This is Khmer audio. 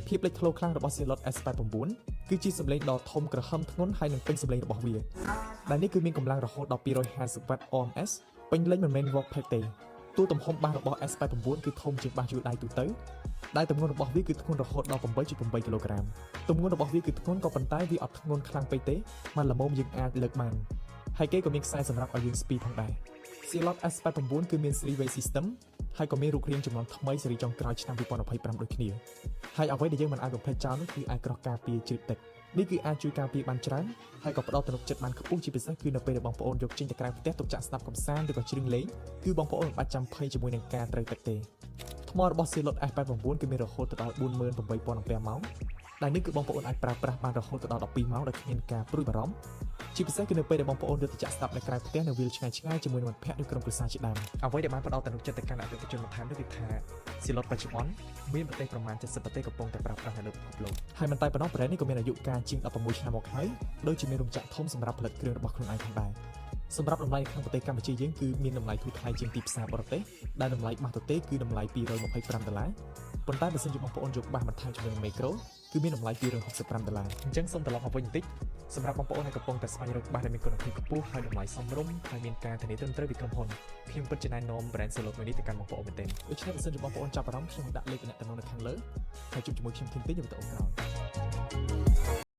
ភាពលេចធ្លោខ្លាំងរបស់ Zealot S89 គឺជាសម្លេងដ៏ធំក្រហមធ្ងន់ហើយនឹងពេញសម្លេងរបស់វាដែលនេះគឺមានកម្លាំងរហូតដល់250 W RMS ពេញលេញមិនមែន Watt Pack ទេ។តួទំហំបាសរបស់ S89 គឺធំជាងបាសយួរដៃទូទៅដែលទម្ងន់របស់វាគឺធ្ងន់រហូតដល់8.8គីឡូក្រាមទម្ងន់របស់វាគឺធ្ងន់ក៏ប៉ុន្តែវាអត់ធ្ងន់ខ្លាំងពេកទេมันល្មមយើងអាចលើកបានហើយគេក៏មានខ្សែសម្រាប់ឲ្យយើងស្ពីផងដែរ Zealot S89 គឺមាន 3-way system ហើយក៏មានរូបរាងចំនួនថ្មីស៊េរីចុងក្រោយឆ្នាំ2025ដូចគ្នាហើយអ្វីដែលយើងមិនអាចបំភ្លេចចោលនោះគឺអាចក្រោះការពារជ្រាបទឹកនេះគឺអាចជួយការពារបានច្រើនហើយក៏ផ្ដល់ទំនុកចិត្តបានខ្ពស់ជាពិសេសគឺនៅពេលដែលបងប្អូនយកចេញទៅក្រៅផ្ទះទុកចាក់ស្ដាប់កម្សាន្តឬក៏ច្រៀងលេងគឺបងប្អូនមិនបាច់ចាំភ័យជាមួយនឹងការត្រូវទឹកទេថ្មរបស់ Zealot S89 គឺមានរហូតដល់48,000អាំពែម៉ោងដែលនេះគឺបងប្អូនអាចប្រើប្រាស់បានរហូតដល់12ម៉ោងដោយគ្មានការព្រួយបារម្ភជាពិសេសគឺនៅពេលដែលបងប្អូនយកទៅចាក់ស្ដាប់នៅក្រៅផ្ទះនៅវាលឆ្ងាយៗជាមួយនឹងមិត្តភ័ក្តិឬក្រុមគ្រួសារជាដើមអ្វីដែលបានផ្ដល់ទំនុកចិត្តទៅកាន់អតិថិជនបន្ថែមនោះគឺថា Zealot បច្ចុប្បន្នមានប្រទេសប្រមាណ70ប្រទេសកំពុងតែប្រើប្រាស់នៅលើពិភពលោកហើយមិនតែប៉ុណ្ណោះ brand នេះក៏មានអាយុកាលជាង16ឆ្នាំមកហើយដូចជាមានរោងចក្រធំសម្រាប់ផលិតគ្រឿងរបស់ខ្លួនឯងផងដែរសម្រាប់តម្លៃក្នុងប្រទេសកម្ពុជាយើងគឺមានតម្លៃធូរថ្លៃជាងទីផ្សារបរទេសដែលតម្លៃបាសទទេគឺតម្លៃ225ដុល្លារប៉ុន្តែបើសិនជាបងប្អូនយកបាសបន្ថែមជាមួយនឹងមីក្រូគឺមានតម្លៃ265ដុល្លារអញ្ចឹងសូមត្រឡប់មកវិញបន្តិចសម្រាប់បងប្អូនដែលកំពុងតែស្វែងរកបាសដែលមានគុណភាពខ្ពស់ហើយតម្លៃសមរម្យហើយមានការធានាត្រឹមត្រូវពីក្រុមហ៊ុនខ្ញុំពិតជាណែនាំ brand Zealot មួយនេះទៅកាន់បងប្អូនមែនទែនដូច្នេះបើសិនជាបងប្អូនចាប់អារម្មណ៍ខ្ញុំនឹងដាក់លេខទំនាក់ទំនងនៅខាងលើហើយជួបជាមួយខ្ញុំធីមទីនៅវីដេអូក្រោយ។